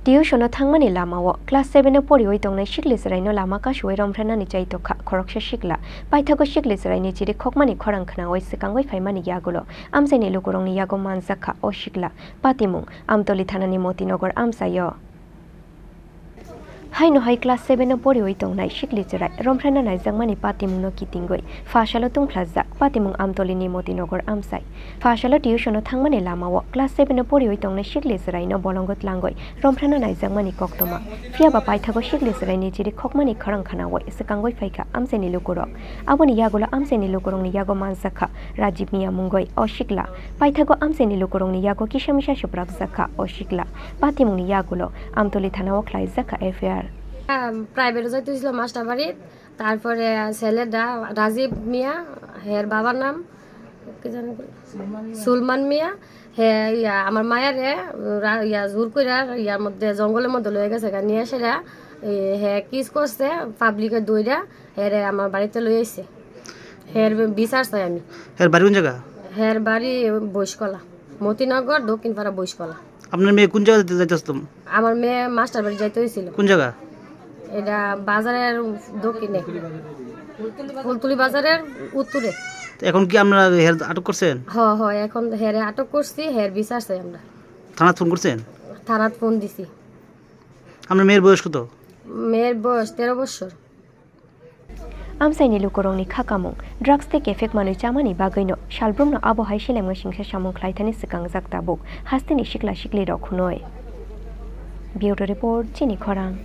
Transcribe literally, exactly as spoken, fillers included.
Tuition-o thangmani lamao class seven-o poriwi tongnai sikli chwraino lama kasuwi romphrenani chaitokha khoroksa sikla. Paithago sikli chwraini chiri khokmani khorang khnaui swkangwi phaimani yagulo amchaini lukurokni yago manjakha o sikla. Patimung Amtoli thanani Motinagar amchaio. Haino hai class seven-o poriwi tongnai sikli chwrai romphrenna naijakmani patimungno kitingwi phasalo tungphlajak patimung Amtolini Motinagar amchai. Phasalo tuition-o thangmani lamao class seven-o poriwi tongnai sikli chwraino bolongo tlangwi romphrenna naijakmani koktoma. Phiyaba paithago sikli chwraini chiri khokmani khorang khnaui swkangwi phaikha amchaini lukurok. Aboni yagulo amchaini lukurokni yago manjakha Rajib Miya mungwi o sikla. Paithago amchaini lukurokni yago kisa misa swprakjakha o sikla. Patimungni yagulo Amtoli thanao khlaijakha F I R. আম, প্রাইভেটে যাইতে হয়েছিল মাস্টার বাড়িত। তারপরে ছেলেটা রাজীব মিয়া, হের বাবার নাম কি জানি? সুলমান মিয়া। হে ইয়া আমার মায়ারে রা-, ইয়া জোর করে ইয়ার মধ্যে, জঙ্গলের মধ্যে লয়ে গেছে গা, নিয়ে এসে রা-, এ, হে কিস করছে, পাবলিকে দইরা হেরে আমার বাড়িতে লই আইছে। হের বিচার চাই আমি। হের বাড়ি কোন জায়গা? হের বাড়ি বৈশকলা, মতিনগর দক্ষিণপাড়া বৈশকলা। আপনার মেয়ে কোন জায়গা যাইতে আসতো? আমার মেয়ে মাস্টার বাড়ি যাইতে হয়েছিল। কোন জায়গা? এটা বাজারের দক্ষিণে, ফুলতলি বাজারের উত্তরে। তো এখন কি আপনারা হের আটক করছেন? হ, হ, এখন হেরে আটক করছি, হের বিচার চাই আমরা। থানাত ফোন করছেন? থানাত ফোন দিছি। আপনার মেয়ের বয়স কত? মেয়ের বয়স তেরো বছর। Amchaini lukurokni kha kamung, drugs tei kephek manwi chamani bagwino salbrumno abo hai selemnai singsa samung khlaithani swkangjak tabuk hasteni sikla siklirok hwnwi. Bureau Report, Chini Khorang.